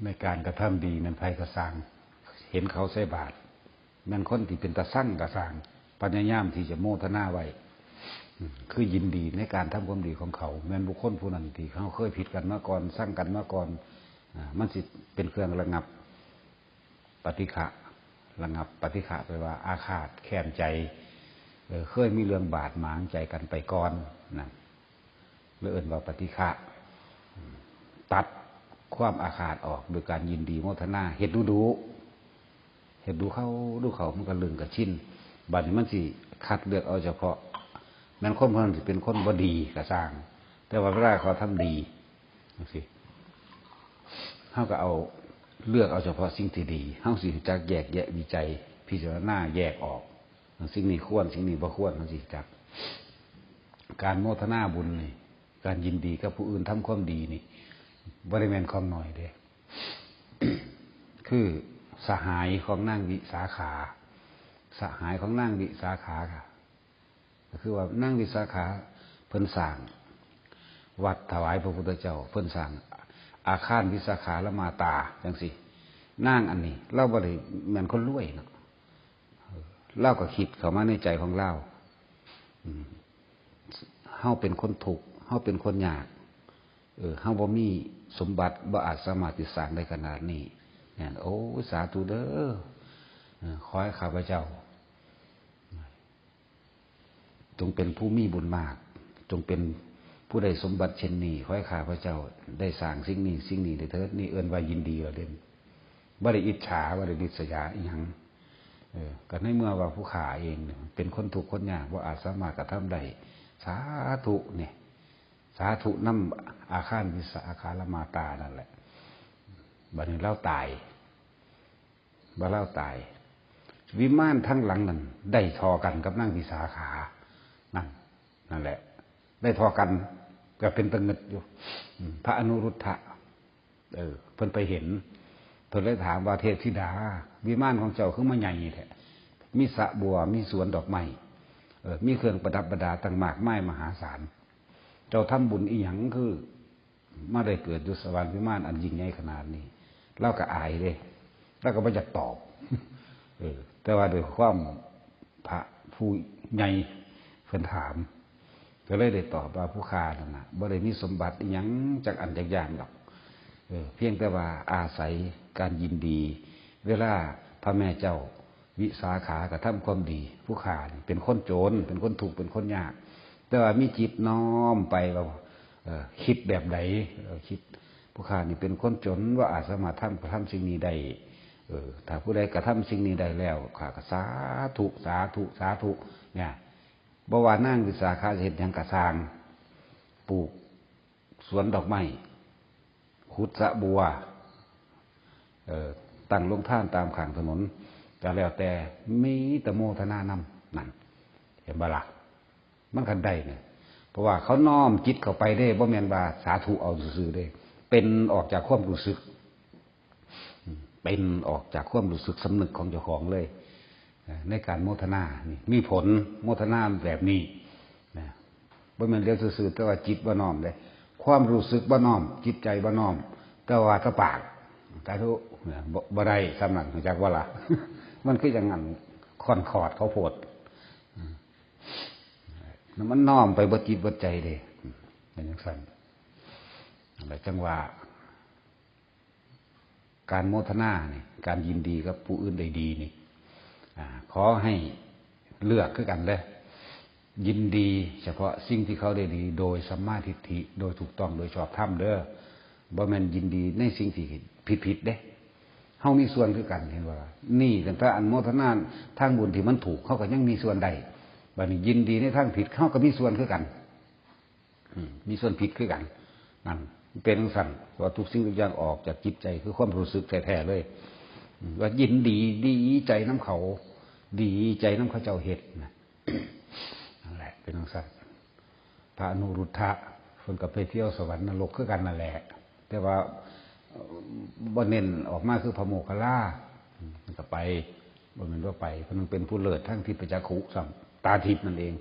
ໃນການກະທຳດີແມ່ນໃຜກໍຊ່າງ ເຫັນເຂົາໃສ່ບາດ ແມ່ນຄົນທີ່ເປັນຕາຊັງກໍຊ່າງ ພະຍາຍາມທີ່ຈະໂມທະນາໄວ້ ຄືຍິນດີໃນການທຳຄວາມດີຂອງເຂົາ. ແມ່ນບຸກຄົນຜູ້ນັ້ນທີ່ເຮົາເຄີຍຜິດກັນມາກ່ອນ ຊັງກັນມາກ່ອນ ອາ ມັນຊິເປັນເຄື່ອງລະງັບປະຕິຄະ. ລະງັບປະຕິຄະແປວ່າອາຄາດແຄ້ນໃຈ ເອີ ເຄີຍມີເລື່ອງບາດໝາງໃຈກັນໄປກ່ອນນັ້ນ ຫຼືເອີ້ນວ່າປະຕິຄະ ຕັດຄວາມອາຄາດອອກໂດຍການຍິນດີໂມທະນາ. ເຮັດດຸໆ ເຮັດດຸເຂົ້າ ດຸເຂົ້າ ມັນກໍລຶ້ງກໍຊິນ. ບາດນີ້ມັນຊິຄັດເລືອກເອົາສະເພາະ ແມ່ນຄົນຜູ້ນັ້ນຊິເປັນຄົນບໍ່ດີກໍຊ່າງ ແຕ່ວ່າເວລາເຂົາທຳດີຈັ່ງຊີ້ ເຮົາກໍເອົາ ເລືອກເອົາສະເພາະສິ່ງທີ່ດີ. ເຮົາຊິຮູ້ຈັກແຍກແຍະ ວິໄຈ ພິຈາລະນາແຍກອອກ ສິ່ງນີ້ຄວນ ສິ່ງນີ້ບໍ່ຄວນ ເຮົາຊິຮູ້ຈັກ. ການໂມທະນາບຸນນີ້ ການຍິນດີກັບຜູ້ອື່ນທຳຄວາມດີນີ້ ບໍ່ໄດ້ແມ່ນຂອງໜ້ອຍເດ້ ຄືສະຫາຍຂອງນາງວິສາຂາ ສະຫາຍຂອງນາງວິສາຂາ ກໍຄືວ່ານາງວິສາຂາເພິ່ນສ້າງວັດຖວາຍພະພຸດທະເຈົ້າ ເພິ່ນສ້າງອາຄານວິສາຂາລະມາຕາຈັ່ງຊີ້. ນາງອັນນີ້ລາວບໍ່ໄດ້ແມ່ນຄົນລວຍເນາະ ລາວກໍຄິດເຂົ້າມາໃນໃຈຂອງລາວ ເຮົາເປັນຄົນທຸກ ເຮົາເປັນຄົນຍາກ ເຮົາບໍ່ມີສົມບັດ ບໍ່ອາດສາມາດທີ່ສ້າງໄດ້ຂະໜາດນີ້. ແມ່ນ ໂອ້ ສາທຸເດີ ຂໍໃຫ້ຂ້າພະເຈົ້າ ຈົ່ງເປັນຜູ້ມີບຸນມາກ ຈົ່ງເປັນຜູ້ໄດ້ສົມບັດເຊັ່ນນີ້ ຂໍໃຫ້ຂ້າພະເຈົ້າໄດ້ສ້າງສິ່ງນີ້ ສິ່ງນີ້ໄດ້ເທີດ. ນີ້ເອີ້ນວ່າຍິນດີແລ້ວເດ້ ບໍ່ໄດ້ອິດສາ ບໍ່ໄດ້ລິດສະຍາອີ່ຫຍັງ. ເອີ ກໍໃນເມື່ອວ່າຜູ້ຂ້າເອງເປັນຄົນທຸກຄົນຍາກ ບໍ່ອາດສາມາດກະທຳໄດ້ ສາທຸນີ້ ສາທຸນຳອາຄານວິສາຂາລະມາຕານັ້ນແຫຼະ. ບາດນີ້ລາວຕາຍ ວ່າລາວຕາຍ ວິມານທັງຫຼັງນັ້ນໄດ້ທໍ່ກັນກັບນາງວິສາຂາ ນັ້ນ ນັ້ນແຫຼະ ໄດ້ທໍ່ກັນ ກໍເປັນຕາງຶດຢູ່. ອືມ ພະອະນຸລຸດທະ ເອີ ເພິ່ນໄປເຫັນ ເພິ່ນເລີຍຖາມວ່າ ເທບທິດາ ວິມານຂອງເຈົ້າຄືມາໃຫຍ່ແທ້ ມີສະບົວ ມີສວນດອກໄມ້ ເອີ ມີເຄື່ອງປະດັບປະດາຕັ້ງມາກມາຍມະຫາສານ ເຈົ້າທຳບຸນອີ່ຫຍັງຄື ມາໄດ້ເກີດຢູ່ສະຫວັນວິມານອັນຍິ່ງໃຫຍ່ຂະໜາດນີ້ ລາວກໍອາຍເດ້ ລາວກໍບໍ່ຢາກຕອບ ເອີ ແຕ່ວ່າດ້ວຍຄວາມພະຜູ້ໃຫຍ່ເພິ່ນຖາມ ກໍເລີຍໄດ້ຕອບວ່າ ຜູ້ຂ້ານັ້ນນະ ບໍ່ໄດ້ມີສົມບັດອີ່ຫຍັງຈັກອັນຈັກຢ່າງດອກ ເອີ ພຽງແຕ່ວ່າອາໄສການຍິນດີ ເວລາພະແມ່ເຈົ້າ ວິສາຂາກະທຳຄວາມດີ ຜູ້ຂ້ານີ້ເປັນຄົນຈົນ ເປັນຄົນທຸກ ເປັນຄົນຍາກ ແຕ່ວ່າມີຈິດນ້ອມໄປວ່າ ເອີ ຄິດແບບໃດ ເອີ ຄິດ ຜູ້ຂ້ານີ້ເປັນຄົນຈົນ ບໍ່ອາດສາມາດທຳ ກະທຳສິ່ງນີ້ໄດ້ ເອີ ຖ້າຜູ້ໃດກະທຳສິ່ງນີ້ໄດ້ແລ້ວ ຂ້າກໍສາທຸ ສາທຸ ສາທຸ ເນຍ ບໍ່ວ່ານາງວິສາຂາຈະເຮັດຫຍັງກະຊ່າງ ປູກສວນດອກໄມ້ ຂຸດສະບົວ ເອີ ຕັ້ງໂຮງທານຕາມຂ້າງຖະໜົນ ກໍແລ້ວແຕ່ ມີແຕ່ໂມທະນານຳ ນັ້ນ ເຫັນບໍ່ລະ ມັນຄັນໄດ້ນີ້ ເພາະວ່າເຂົານ້ອມຈິດເຂົ້າໄປເດ້ ບໍ່ແມ່ນວ່າສາທຸເອົາຊື່ໆເດ້ ເປັນອອກຈາກຄວາມຮູ້ສຶກ ເປັນອອກຈາກຄວາມຮູ້ສຶກສຳນຶກຂອງເຈົ້າຂອງເລີຍ ໃນການໂມທະນານີ້ມີຜົນ ໂມທະນາແບບນີ້ນະ ບໍ່ແມ່ນຫຼຽວຊື່ໆ ແຕ່ວ່າຈິດບໍ່ນ້ອມເດ້ ຄວາມຮູ້ສຶກບໍ່ນ້ອມ ຈິດໃຈບໍ່ນ້ອມ ແຕ່ວ່າຕາປາກ ສາທຸ ບໍ່ ບໍ່ໄດ້ສ່ຳນັ້ນ ຮູ້ຈັກບໍ່ລະ ມັນຄືຈັ່ງນັ້ນ ຂ້ອນຂອດເຂົາໂພດ ມັນນ້ອມໄປເບິດຈິດເບິດໃຈເດ້ ເປັນຈັ່ງຊັ້ນ ແລ້ວຈັ່ງວ່າ ການໂມທະນານີ້ ການຍິນດີກັບຜູ້ອື່ນໄດ້ດີນີ້ ອາ ຂໍໃຫ້ເລືອກຄືກັນເດີ້ ຍິນດີສະເພາະສິ່ງທີ່ເຂົາໄດ້ດີ ໂດຍສຳມາທິດຖິ ໂດຍຖືກຕ້ອງ ໂດຍຊອບທຳເດີ້ ບໍ່ແມ່ນຍິນດີໃນສິ່ງທີ່ຜິດໆເດ້ ເຮົາມີສ່ວນຄືກັນ ເຫັນບໍ່ລະ ນີ້ຕັ້ງແຕ່ອະນຸໂມທະນາທາງບຸນທີ່ມັນຖືກ ເຮົາກໍຍັງມີສ່ວນໄດ້ ບາດນີ້ຍິນດີໃນທາງຜິດ ເຮົາກໍມີສ່ວນຄືກັນ. ອືມ ມີສ່ວນຜິດຄືກັນ ນັ້ນ ເປັນຈັ່ງຊັ້ນ ເພາະວ່າທຸກສິ່ງທຸກຢ່າງອອກຈາກຈິດໃຈ ຄືຄວາມຮູ້ສຶກແທ້ໆເລີຍ ອືມ ວ່າຍິນດີ ດີໃຈນຳເຂົາ ດີໃຈນຳເຂົາເຈົ້າເຮັດນະ ນັ້ນແຫຼະ ເປັນຈັ່ງຊັ້ນ ພະອະນຸລຸດທະ ເພິ່ນກໍໄປທ່ຽວສະຫວັນນະລົກຄືກັນນັ້ນແຫຼະ ແຕ່ວ່າ ເອີ່ ບໍ່ເນັ້ນອອກມາຄືພະໂມກຂະລາ ເພິ່ນກໍໄປ ບໍ່ແມ່ນບໍ່ໄປ ເພິ່ນເປັນຜູ້ເລີດທາງທິບປະຈັກຂຸຊ້ຳ ຕາທິບນັ້ນເອງ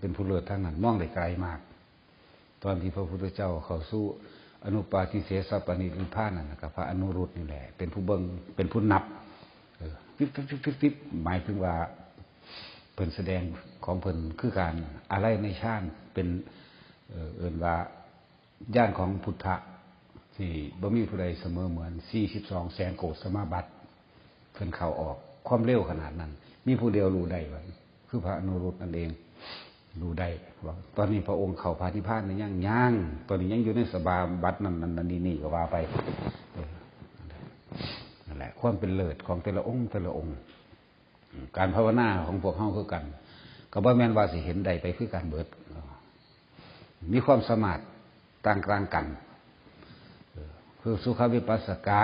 ເປັນຜູ້ເລີດທາງນັ້ນ ມອງໄດ້ໄກມາກ ຕອນທີ່ພະພຸດທະເຈົ້າເຂົ້າສູ່ ອະນຸປາທິເສດສະປະນິດນິບພານນັ້ນນະ ກໍພະອະນຸລຸດນີ້ແຫຼະ ເປັນຜູ້ເບິ່ງ ເປັນຜູ້ນັບ ເອີ ວິບໆໆໆ ໝາຍເຖິງວ່າເພິ່ນສະແດງຂອງເພິ່ນຄືການອາໄລໃນຊານ ເປັນ ເອີ ເອີ້ນວ່າ ຍານຂອງພຸດທະທີ່ບໍ່ມີຜູ້ໃດສະເໝີເໝືອນ ສີ່ສິບສອງແສນໂກດສະມາບັດ ເພິ່ນເຂົ້າອອກຄວາມເລັວຂະໜາດນັ້ນ ມີຜູ້ດຽວຮູ້ໄດ້ວ່າ ຄືພະອະນຸລຸດນັ້ນເອງ ຮູ້ໄດ້ວ່າ ຕອນນີ້ພະອົງເຂົ້າພະນິບພານຫຼືຍັງ? ຍັງ. ຕອນນີ້ຍັງຢູ່ໃນສະມາບັດນັ້ນໆໆ ນີ້ໆ ກໍວ່າໄປ. ເອີ ນັ້ນແຫຼະ ຄວາມເປັນເລີດຂອງແຕ່ລະອົງແຕ່ລະອົງ. ການພາວະນາຂອງພວກເຮົາຄືກັນ ກໍບໍ່ແມ່ນວ່າຊິເຫັນໄດ້ໄປຄືກັນເບິດ ມີຄວາມສາມາດຕ່າງໆກັນ ເອີ ຄືສຸຂະວິປັດສະກະ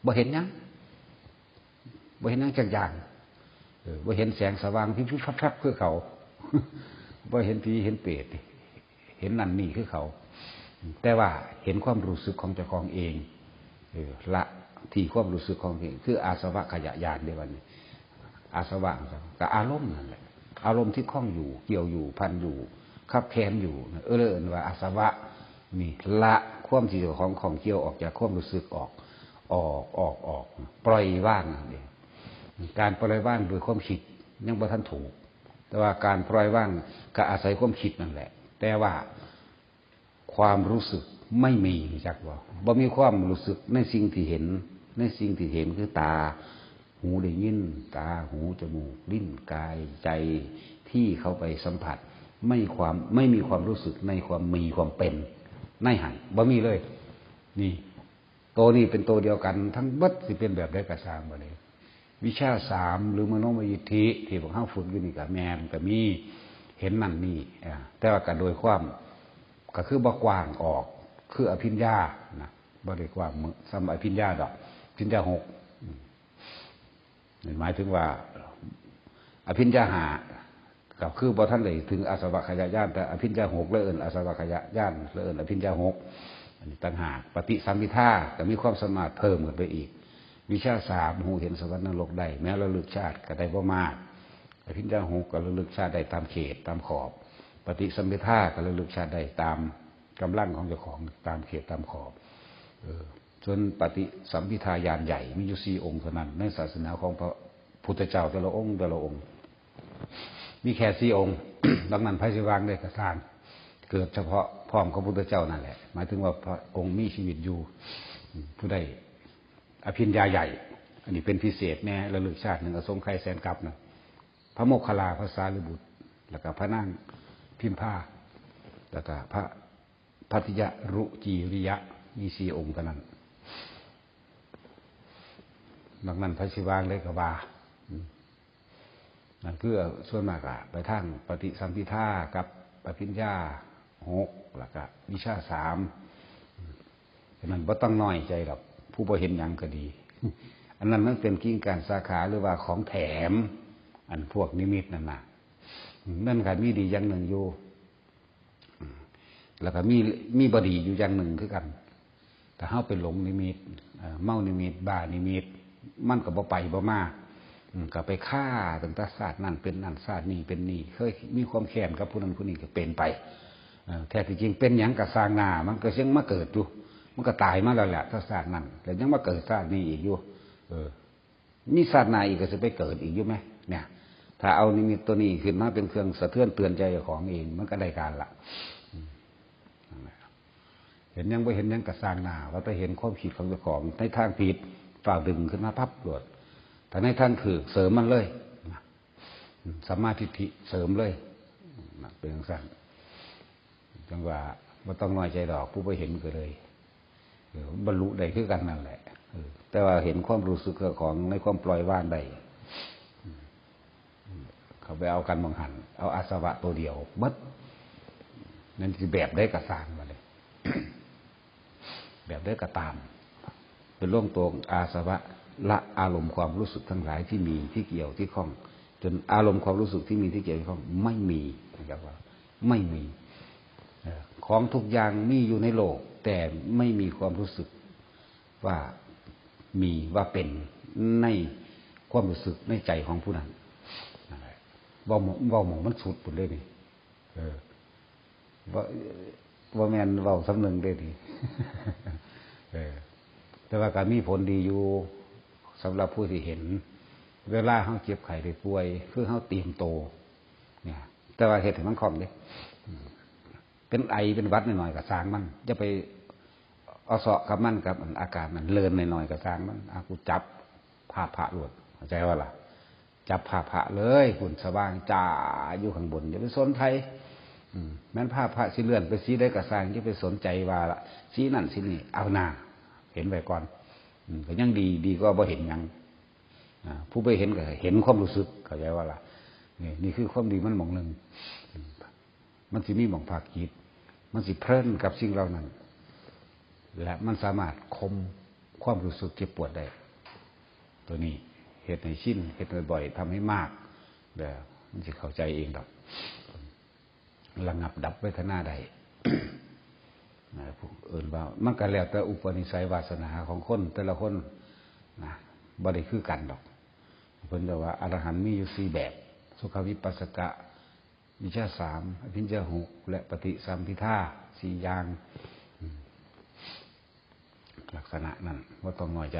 ບໍ່ເຫັນຫຍັງ ບໍ່ເຫັນຫຍັງຈັກຢ່າງ ເອີ ບໍ່ເຫັນແສງສະຫວ່າງວິບໆແຟບໆຄືເຂົາ ບໍ່ເຫັນຜີເຫັນເປດ ເຫັນນັ້ນນີ້ຄືເຂົາ ແຕ່ວ່າເຫັນຄວາມຮູ້ສຶກຂອງເຈົ້າຂອງເອງ ເອີ ລະທີ່ຄວາມຮູ້ສຶກຂອງເອງ ຄືອາສະວະຂະຍະຍານເດ້ບັດນີ້ ອາສະວະກໍອາລົມນັ້ນແຫຼະ ອາລົມທີ່ຂ້ອງຢູ່ ກ່ຽວຢູ່ ພັນຢູ່ ຄັບແຂນຢູ່ ເອີ້ນວ່າອາສະວະ ນີ້ລະຄວາມທີ່ເຈົ້າຂອງຂ້ອງກ່ຽວອອກຈາກຄວາມຮູ້ສຶກອອກ ອອກ ອອກ ອອກ ປ່ອຍວາງນັ້ນເອງ. ການປ່ອຍວາງໂດຍຄວາມຄິດຍັງບໍ່ທັນຖືກ ແຕ່ວ່າການປ່ອຍວາງກໍອາໄສຄວາມຄິດນັ້ນແຫຼະ ແຕ່ວ່າຄວາມຮູ້ສຶກໄມ່ມີ ຮູ້ຈັກບໍ່? ບໍ່ມີຄວາມຮູ້ສຶກໃນສິ່ງທີ່ເຫັນ ໃນສິ່ງທີ່ເຫັນຄືຕາ ຫູໄດ້ຍິນ ຕາ ຫູ ຈະມູກ ລີ້ນ ກາຍ ໃຈ ທີ່ເຂົ້າໄປສຳຜັດ ໄມ່ຄວາມ ໄມ່ມີຄວາມຮູ້ສຶກໃນຄວາມມີຄວາມເປັນໃນຫັ້ນ ບໍ່ມີເລີຍ. ນີ້ ໂຕນີ້ເປັນໂຕດຽວກັນທັງເບິດ ຊິເປັນແບບໃດກໍຊ່າງບັດນີ້ ວິຊາສາມ ຫຼື ມະໂນມະຍິດຖິທີ່ພວກເຮົາຝຶກຢູ່ນີ້ກໍແມ່ນ ກໍມີເຫັນນັ້ນນີ້ ເອີ ແຕ່ວ່າກໍໂດຍຄວາມ ກໍຄືບໍ່ກວ້າງອອກ ຄືອະພິນຍານະ ບໍ່ໄດ້ກວ້າງເໝີສ່ຳອະພິນຍາດອກ ອະພິນຍາຫົກ ອືມ ນັ້ນໝາຍເຖິງວ່າ ອະພິນຍາຫ້າ ກໍຄືບໍ່ທັນໄດ້ເຖິງອາສະວະຂະຍະຍານ ແຕ່ອະພິນຍາຫົກ ເລີຍເອີ້ນອາສະວະຂະຍະຍານ ເລີຍເອີ້ນອະພິນຍາຫົກ ອັນນີ້ຕ່າງຫາກ. ປະຕິສຳພິທາ ກໍມີຄວາມສາມາດເພີ່ມຂຶ້ນໄປອີກ ວິຊາສາມ ຮູ້ເຫັນສະຫວັນນະລົກໄດ້ ແມ້ລະລຶກຊາດກໍໄດ້ບໍ່ມາກ ອະພິນຍາຫົກ ກໍລະລຶກຊາດໄດ້ຕາມເຂດຕາມຂອບ ປະຕິສຳພິທາ ກໍລະລຶກຊາດໄດ້ຕາມກຳລັງຂອງເຈົ້າຂອງ ຕາມເຂດຕາມຂອບ ເອີ ສ່ວນປະຕິສຳພິທາຍານໃຫຍ່ ມີຢູ່ສີ່ອົງເທົ່ານັ້ນ ໃນສາສະໜາຂອງພະພຸດທະເຈົ້າແຕ່ລະອົງແຕ່ລະອົງ ມີແຄ່ສີ່ອົງ. ນອກນັ້ນໃຜຊິວ່າງໃດກໍຊ່າງ ເກີດສະເພາະພ້ອມກັບພະພຸດທະເຈົ້ານັ້ນແຫຼະ ໝາຍເຖິງວ່າພະອົງມີຊີວິດຢູ່ ຜູ້ໃດອະພິນຍາໃຫຍ່ ອັນນີ້ເປັນພິເສດແນ່ ລະລຶກຊາດໜຶ່ງອະສົງໄຂແສນກັບນະ ພະໂມກຄະລາ ພະສາລີບຸດ ແລ້ວກໍພະນາງພິມພາ ແລ້ວກໍພະ ພັດຕິຍະ ຣຸຈີຣິຍະ ມີສີ່ອົງເທົ່ານັ້ນ. ນອກນັ້ນໃຜຊິວ່າຈັ່ງໃດກໍວ່າ ອືມ ນັ້ນຄືສ່ວນມາກກະໄປທາງປະຕິສຳພິທາກັບອະພິນຍາຫົກ ແລ້ວກະວິຊາສາມ ອືມ ສະນັ້ນບໍ່ຕ້ອງນ້ອຍໃຈດອກ ຜູ້ບໍ່ເຫັນຫຍັງກໍດີ ອັນນັ້ນມັນເປັນກິ່ງກ້ານສາຂາ ຫຼືວ່າຂອງແຖມ ອັນພວກນິມິດນັ້ນນະ ອືມ ມັນກໍມີດີຢ່າງໜຶ່ງຢູ່ ແລ້ວກໍມີ ມີບໍ່ດີຢູ່ຢ່າງໜຶ່ງຄືກັນ ຖ້າເຮົາໄປຫຼົງນິມິດ ເອີ ເມົານິມິດ ບ້ານິມິດ ມັນກໍບໍ່ໄປບໍ່ມາ ອືມ ກໍໄປຄາຕັ້ງແຕ່ຊາດນັ້ນເປັນນັ້ນ ຊາດນີ້ເປັນນີ້ ເຄີຍມີຄວາມແຄ້ນກັບຜູ້ນັ້ນຜູ້ນີ້ກໍເປັນໄປ ເອີ ແທ້ທີ່ຈິງເປັນຫຍັງກໍຊ່າງໜ້າ ມັນກໍຍັງມາເກີດຢູ່ ມັນກໍຕາຍມາແລ້ວແຫຼະ ແຕ່ຊາດນັ້ນ ແລ້ວຍັງມາເກີດຊາດນີ້ອີກຢູ່ ເອີ ມີຊາດໜ້າອີກກໍຊິໄປເກີດອີກຢູ່ແມ ເນຍ ຖ້າເອົານິມິດຕົວນີ້ຂຶ້ນມາເປັນເຄື່ອງສະເທືອນເຕືອນໃຈເຈົ້າຂອງເອງ ມັນກໍໄດ້ການລະ ອືມ ນັ້ນແຫຼະ ເຫັນຫຍັງບໍ່ເຫັນຫຍັງກໍຊ່າງໜ້າ ວ່າແຕ່ເຫັນຄວາມຄິດຂອງເຈົ້າຂອງໃນທາງຜິດ ຟ້າວດຶງຂຶ້ນມາປັບໂລດ ຖ້າໃນທາງຖືກເສີມມັນເລີຍ ອືມ ສຳມາທິດຖິເສີມເລີຍ ເປັນຈັ່ງຊັ້ນ. ຈັ່ງວ່າບໍ່ຕ້ອງນ້ອຍໃຈດອກ ຜູ້ບໍ່ເຫັນກໍເລີຍ ເອີ ບັນລຸໄດ້ຄືກັນນັ້ນແຫຼະ ເອີ ແຕ່ວ່າເຫັນຄວາມຮູ້ສຶກເຈົ້າຂອງໃນຄວາມປ່ອຍວາງໄດ້ ເຂົ້າໄປເອົາກັນໝ່ອງຫັ້ນ ເອົາອາສະວະໂຕດຽວເບິດ ນັ້ນຊິແບບໃດກໍຊ່າງ ບັດນີ້ ແບບໃດກໍຕາມ ເປັນລວງຕົວອາສະວະ ລະອາລົມຄວາມຮູ້ສຶກທັງຫຼາຍທີ່ມີທີ່ກ່ຽວທີ່ຂ້ອງ ຈົນອາລົມຄວາມຮູ້ສຶກທີ່ມີທີ່ກ່ຽວທີ່ຂ້ອງໄມ່ມີ ເຂົາເຈົ້າວ່າໄມ່ມີ ເອີ ຂອງທຸກຢ່າງມີຢູ່ໃນໂລກ ແຕ່ໄມ່ມີຄວາມຮູ້ສຶກວ່າມີ ວ່າເປັນ ໃນຄວາມຮູ້ສຶກໃນໃຈຂອງຜູ້ນັ້ນ ນັ້ນແຫຼະ ເວົ້າ ເວົ້າໝ່ອງມັນສຸດພຸ້ນເດ້ນີ້ ເອີ ວ່າ ບໍ່ແມ່ນເວົ້າສຳເໜຶ່ງເດ້ນີ້ ເອີ ແຕ່ວ່າກໍມີຜົນດີຢູ່ ສຳລັບຜູ້ທີ່ເຫັນ ເວລາເຮົາເຈັບໄຂ້ໄດ້ປ່ວຍ ຄືເຮົາຕຽມໂຕ ເນຍ ແຕ່ວ່າເຮັດໃຫ້ມັນຄ່ອງເດ້ ເປັນໄອເປັນຫວັດໜ້ອຍໆກໍຊ່າງມັນ ຢ່າໄປເອົາເຊາະກັບມັນ ກັບອາການນັ້ນ ເລີນໜ້ອຍໆກໍຊ່າງມັນ ອາ ກູຈັບພາບພະໂລດ ເຂົ້າໃຈບໍ່ລະ? ຈັບພາບພະເລີຍ ພຸ້ນສະຫວ່າງຈ້າຢູ່ຂ້າງບົນ ຢ່າໄປສົນໃຜ ອືມ ແມ່ນພາບພະຊິເລື່ອນໄປສີໃດກໍຊ່າງ ຢ່າໄປສົນໃຈວ່າສີນັ້ນສີນີ້ ເອົາໜ້າ ເຫັນໄວ້ກ່ອນ ອືມ ກໍຍັງດີ ດີກວ່າບໍ່ເຫັນຫຍັງ ອາ ຜູ້ໄປເຫັນກໍເຫັນຄວາມຮູ້ສຶກ ເຂົ້າໃຈບໍ່ລະ? ນີ້ ນີ້ຄືຄວາມດີມັນໝ່ອງໜຶ່ງ ອືມ ມັນຊິມີໝ່ອງພາກຈິດ ມັນຊິເພີນກັບສິ່ງເຫຼົ່ານັ້ນ ແລະ ມັນສາມາດຂົ່ມຄວາມຮູ້ສຶກເຈັບປວດໄດ້ ໂຕນີ້ເຮັດໃຫ້ຊິນ ເຮັດໃຫ້ບ່ອຍ ທຳໃຫ້ມາກ ແລ້ວມັນຊິເຂົ້າໃຈເອງດອກ ລະງັບດັບເວທະນາໄດ້ ນະ ເອີ້ນວ່າ ມັນກໍແລ້ວແຕ່ອຸປະນິໄສວາສະໜາຂອງຄົນແຕ່ລະຄົນນະ ບໍ່ໄດ້ຄືກັນດອກ ເພິ່ນເວົ້າວ່າອະລະຫັນມີຢູ່ສີ່ແບບ ສຸຂະວິປັດສະກະ ວິຊາສາມ ອະພິນຍາຫົກ ແລະ ປະຕິສຳພິທາສີ່ຢ່າງ ອືມ ລັກສະນະນັ້ນ ບໍ່ຕ້ອງນ້ອຍໃຈ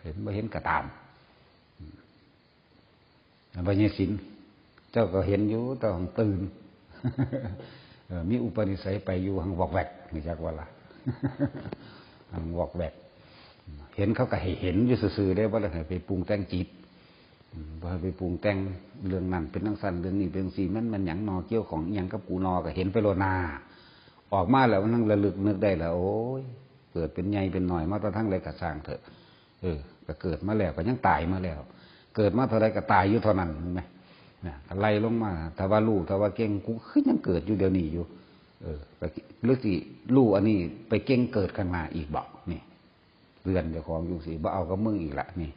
ເຫັນບໍ່ເຫັນກໍຕາມ ອືມ ບັນຍາສິນ ເຈົ້າກໍເຫັນຢູ່ ແຕ່ວ່າຫັ້ນຕື່ນ ເອີ ມີອຸປະນິໄສໄປຢູ່ ຫັ້ນວອກແວກ ຮູ້ຈັກບໍ່ລະ? ຫັ້ນວອກແວກ ເຫັນເຂົາກໍໃຫ້ເຫັນຢູ່ຊື່ໆເດ້ ບໍ່ໄດ້ໃຫ້ໄປປຸງແຕ່ງຈິດ ອືມ ບໍ່ໃຫ້ໄປປຸງແຕ່ງເລື່ອງນັ້ນເປັນຈັ່ງຊັ້ນ ເລື່ອງນີ້ເປັນຈັ່ງຊີ້ ມັນແມ່ນຫຍັງນໍ ກ່ຽວຂ້ອງອີ່ຫຍັງກັບກູນໍ ກໍເຫັນໄປໂລດນາ ອອກມາແລ້ວມັນຈັ່ງລະລຶກນຶກໄດ້ລະ ໂອ້ຍ ເກີດເປັນໃຫຍ່ເປັນນ້ອຍມາແຕ່ທາງໃດກໍຊ່າງເທີ ເອີ ກໍເກີດມາແລ້ວ ກໍຍັງຕາຍມາແລ້ວ ເກີດມາເທົ່າໃດກໍຕາຍຢູ່ເທົ່ານັ້ນ ເຫັນໄໝ? ນະ ກໍໄລ່ລົງມາ ຖ້າວ່າຮູ້ ຖ້າວ່າເກັ່ງ ກູຄືຍັງເກີດຢູ່ດຽວນີ້ຢູ່ ເອີ ກໍ ຫຼືຊິຮູ້ອັນນີ້ໄປເກັ່ງເກີດຂ້າງໜ້າອີກບໍ? ນີ້ ເຕືອນເຈົ້າຂອງຢູ່ຊີ້ ບໍ່ເອົາກັບມຶງອີກລະນີ້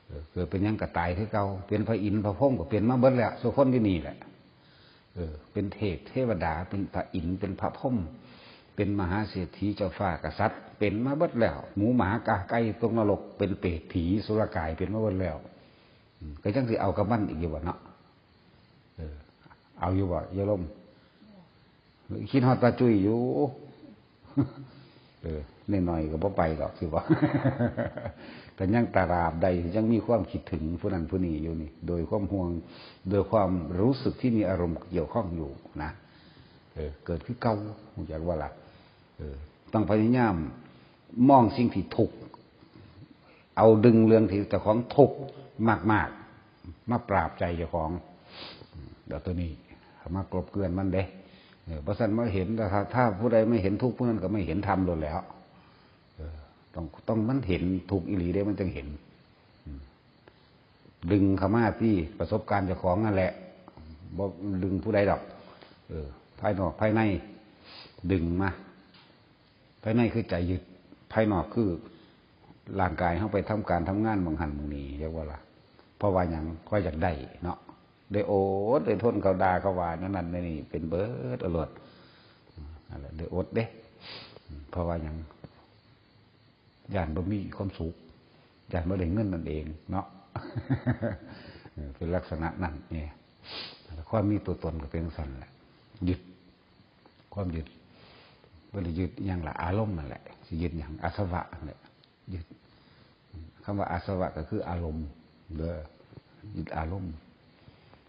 ເອີ ເກີດເປັນຫຍັງກໍຕາຍຄືເກົ່າ ເປັນພະອິນພະພົມກໍເປັນມາເບິດແລ້ວ ສູ່ຄົນຢູ່ນີ້ແຫຼະ ເອີ ເປັນເທບເທວະດາ ເປັນພະອິນ ເປັນພະພົມ ເປັນມະຫາເສດຖີ ເຈົ້າຟ້າກະສັດ ເປັນມາເບິດແລ້ວ ໝູໝາກາໄກ່ ຕົກນະລົກ ເປັນເປດ ຜີ ສຸລະກາຍ ເປັນມາເບິດແລ້ວ ອືມ ກໍຍັງຊິເອົາກັບມັນອີກຢູ່ບໍ່ເນາະ? ເອີ ເອົາຢູ່ບໍ່? ຢ່າລົມ ຄິດຮອດຕາຈຸ້ຍຢູ່ ເອີ ນ້ອຍໆກໍບໍ່ໄປດອກ ຊິວ່າ ກໍຍັງຕະລາບໃດ ຍັງມີຄວາມຄິດເຖິງຜູ້ນັ້ນຜູ້ນີ້ຢູ່ນີ້ ໂດຍຄວາມຫ່ວງ ໂດຍຄວາມຮູ້ສຶກທີ່ມີອາລົມກ່ຽວຂ້ອງຢູ່ນະ ເອີ ເກີດຄືເກົ່າ ຮູ້ຈັກບໍ່ລະ? ເອີ ຕ້ອງພະຍາຍາມມອງສິ່ງທີ່ທຸກ ເອົາດຶງເລື່ອງທີ່ເຈົ້າຂອງທຸກມາກໆ ມາປາບໃຈເຈົ້າຂອງ ແລ້ວໂຕນີ້ເຂົ້າມາກົບເກື່ອນມັນເດ້ ເອີ ບໍ່ຊັ້ນມາເຫັນ ຖ້າ ຖ້າຜູ້ໃດມາເຫັນທຸກ ຜູ້ນັ້ນກໍມາເຫັນທຳໂລດແລ້ວ ເອີ ຕ້ອງ ຕ້ອງມັນເຫັນທຸກອີ່ຫຼີເດ້ ມັນຈຶ່ງເຫັນ ອືມ ດຶງເຂົ້າມາທີ່ປະສົບການເຈົ້າຂອງນັ້ນແຫຼະ ບໍ່ດຶງຜູ້ໃດດອກ ເອີ ພາຍນອກພາຍໃນດຶງມາ ພາຍໃນຄືໃຈຍຶດ ພາຍນອກຄືຮ່າງກາຍເຮົາໄປທຳການທຳງານໝ່ອງຫັ້ນໝ່ອງນີ້ ເຫັນບໍ່ລະ? ເພາະວ່າຫຍັງ? ຂ້ອຍຢາກໄດ້ເນາະ ໄດ້ອົດໄດ້ທົນ ເຂົາດ່າເຂົາວ່າແນວນັ້ນແນວນີ້ ເປັນເບີດເອົາໂລດ ນັ້ນແຫຼະ ໄດ້ອົດເດ້ ເພາະວ່າຫຍັງ? ຢ້ານບໍ່ມີຄວາມສຸກ ຢ້ານບໍ່ໄດ້ເງິນນັ້ນເອງເນາະ ເປັນລັກສະນະນັ້ນນີ້ ຄວາມມີຕົວຕົນກໍເປັນຈັ່ງຊັ້ນແຫຼະ ຍຶດ ຄວາມຍຶດ ບໍ່ໄດ້ຍຶດຫຍັງລະ ອາລົມນັ້ນແຫຼະ ຊິຍຶດຫຍັງ? ອາສະວະນັ້ນແຫຼະ ຍຶດ ຄຳວ່າອາສະວະກໍຄືອາລົມເດີ ຍຶດອາລົມ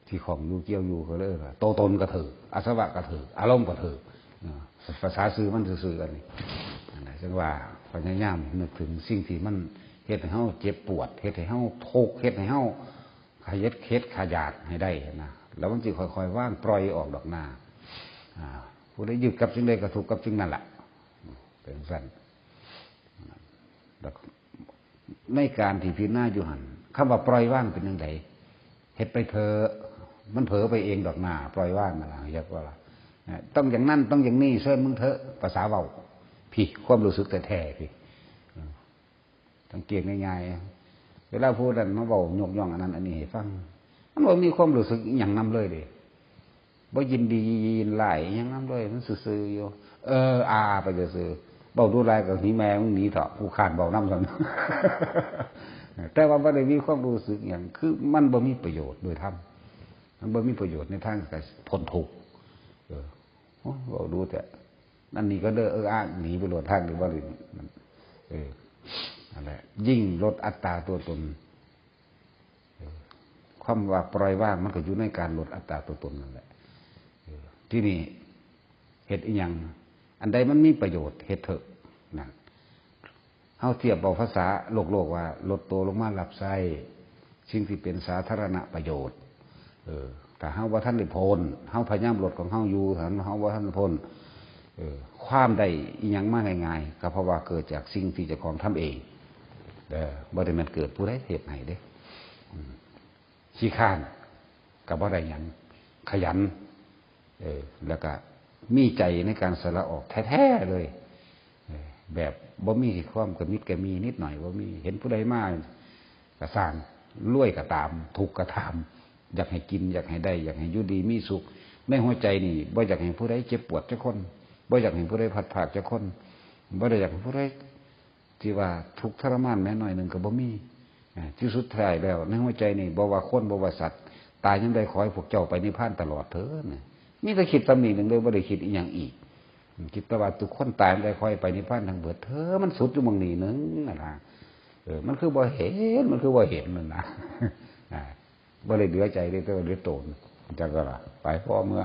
ທີ່ຂ້ອງຢູ່ກ່ຽວຢູ່ ກໍເລີຍວ່າໂຕຕົນກໍຖືກ ອາສະວະກໍຖືກ ອາລົມກໍຖືກ ເອີ ພາສາຊື່ມັນຊື່ໆ ອັນນີ້ ນັ້ນແຫຼະ ຈຶ່ງວ່າພະຍາຍາມນຶກເຖິງສິ່ງທີ່ມັນເຮັດໃຫ້ເຮົາເຈັບປວດ ເຮັດໃຫ້ເຮົາທຸກ ເຮັດໃຫ້ເຮົາຂະເຫຍດເຂັດຂະຢາດໃຫ້ໄດ້ນະ ແລ້ວມັນຊິຄ່ອຍໆວາງປ່ອຍອອກດອກນາ ອາ ຜູ້ໃດຍຶດກັບສິ່ງໃດກໍທຸກກັບສິ່ງນັ້ນລະ ເປັນຈັ່ງຊັ້ນ ແລ້ວ ໃນການທີ່ພິຈາລະນາຢູ່ຫັ້ນ ຄຳວ່າປ່ອຍວາງເປັນຈັ່ງໃດ? ເຮັດໄປເຖາະ ມັນເຜີໄປເອງດອກໜ້າ ປ່ອຍວາງນັ້ນລະ ເຮັດວ່າລະ ຕ້ອງຢ່າງນັ້ນ ຕ້ອງຢ່າງນີ້ ເຊີນມຶງເຖາະ ພາສາເວົ້າພີ້ ຄວາມຮູ້ສຶກແທ້ໆພີ້ ສັງເກດງ່າຍໆ ເວລາຜູ້ນັ້ນມາເວົ້າຍົກຍ້ອງອັນນັ້ນອັນນີ້ໃຫ້ຟັງ ມັນບໍ່ມີຄວາມຮູ້ສຶກອີ່ຫຍັງນຳເລີຍເດ້. ບໍ່ຍິນດີຍິນຮ້າຍຫຍັງນຳເລີຍ ມັນຊື່ໆຢູ່ ເອີ ອາໆ ໄປຊື່ໆ ເວົ້າດູຫຼາຍກໍໜີແມ່ມຶງໜີເຖາະ ກູຄ້ານເວົ້ານຳຊັ້ນ ແຕ່ວ່າບໍ່ໄດ້ມີຄວາມຮູ້ສຶກຫຍັງ ຄືມັນບໍ່ມີປະໂຫຍດໂດຍທຳ ມັນບໍ່ມີປະໂຫຍດໃນທາງການພົ້ນທຸກ ເອີ ໂອ້ຍ ເວົ້າດູແທ້ ອັນນີ້ກໍເດີ ເອີອາ ໜີໄປໂລດ ທາງນີ້ບໍ່ໄດ້ ເອີ ນັ້ນແຫຼະ ຍິ່ງລົດອັດຕາຕົວຕົນ ເອີ ຄຳວ່າປ່ອຍວາງມັນກໍຢູ່ໃນການລົດອັດຕາຕົວຕົນນັ້ນແຫຼະ ເອີ ທີນີ້ເຮັດອີ່ຫຍັງ ອັນໃດມັນມີປະໂຫຍດເຮັດເຖາະ ນັ້ນ ເຮົາທຽບເວົ້າພາສາໂລກໆວ່າ ລົດໂຕລົງມາຮັບໃຊ້ສິ່ງທີ່ເປັນສາທາລະນະປະໂຫຍດ ເອີ ຖ້າເຮົາບໍ່ທັນໄດ້ພົ້ນ ເຮົາພະຍາຍາມລົດຂອງເຮົາຢູ່ ຖ້າເຮົາບໍ່ທັນໄດ້ພົ້ນ ເອີ ຄວາມໄດ້ອີ່ຫຍັງມາງ່າຍໆ ກໍເພາະວ່າເກີດຈາກສິ່ງທີ່ເຈົ້າຂອງທຳເອງ ເອີ ບໍ່ໄດ້ແມ່ນເກີດຜູ້ໃດເຮັດໃຫ້ເດ້ ອືມ ຂີ້ຄ້ານກໍບໍ່ໄດ້ຫຍັງ ຂະຫຍັນ ເອີ ແລ້ວກໍມີໃຈໃນການສະຫຼະອອກແທ້ໆເລີຍ ເອີ ແບບບໍ່ມີຄວາມກະມິດກະໝີນິດໜ້ອຍ ບໍ່ມີ ເຫັນຜູ້ໃດມາກໍຊ່າງ ລວຍກໍຕາມ ທຸກກໍຕາມ ຢາກໃຫ້ກິນ ຢາກໃຫ້ໄດ້ ຢາກໃຫ້ຢູ່ດີມີສຸກ ໃນຫົວໃຈນີ້ບໍ່ຢາກໃຫ້ຜູ້ໃດເຈັບປວດຈັກຄົນ ບໍ່ຢາກໃຫ້ຜູ້ໃດພັດພາກຈັກຄົນ ບໍ່ໄດ້ຢາກໃຫ້ຜູ້ໃດ ທີ່ວ່າທຸກທໍລະມານແມ້ໜ້ອຍໜຶ່ງກໍບໍ່ມີ ເອີ ທີ່ສຸດທ້າຍແລ້ວໃນຫົວໃຈນີ້ ບໍ່ວ່າຄົນ ບໍ່ວ່າສັດ ຕາຍຍາມໃດຂໍໃຫ້ພວກເຈົ້າໄປນິບພານຕະຫຼອດເທີ້ນ ມີແຕ່ຄິດສ່ຳນີ້ໜຶ່ງເລີຍ ບໍ່ໄດ້ຄິດອີ່ຫຍັງອີກ ຄິດແຕ່ວ່າທຸກຄົນຕາຍຍາມໃດຂໍໃຫ້ໄປນິບພານທັງເບິດເທີ້ນ ມັນສຸດຢູ່ໝ່ອງນີ້ໜຶ່ງຫັ້ນນະ ເອີ ມັນຄືບໍ່ເຫັນ ມັນຄືບໍ່ເຫັນນັ້ນນະ ອ່າ ບໍ່ໄດ້ເຫຼືອໃຈເດ້ ແຕ່ວ່າເຫຼືອໂຕນ ຈັ່ງຊັ້ນລະ ໄປພໍເມືອ.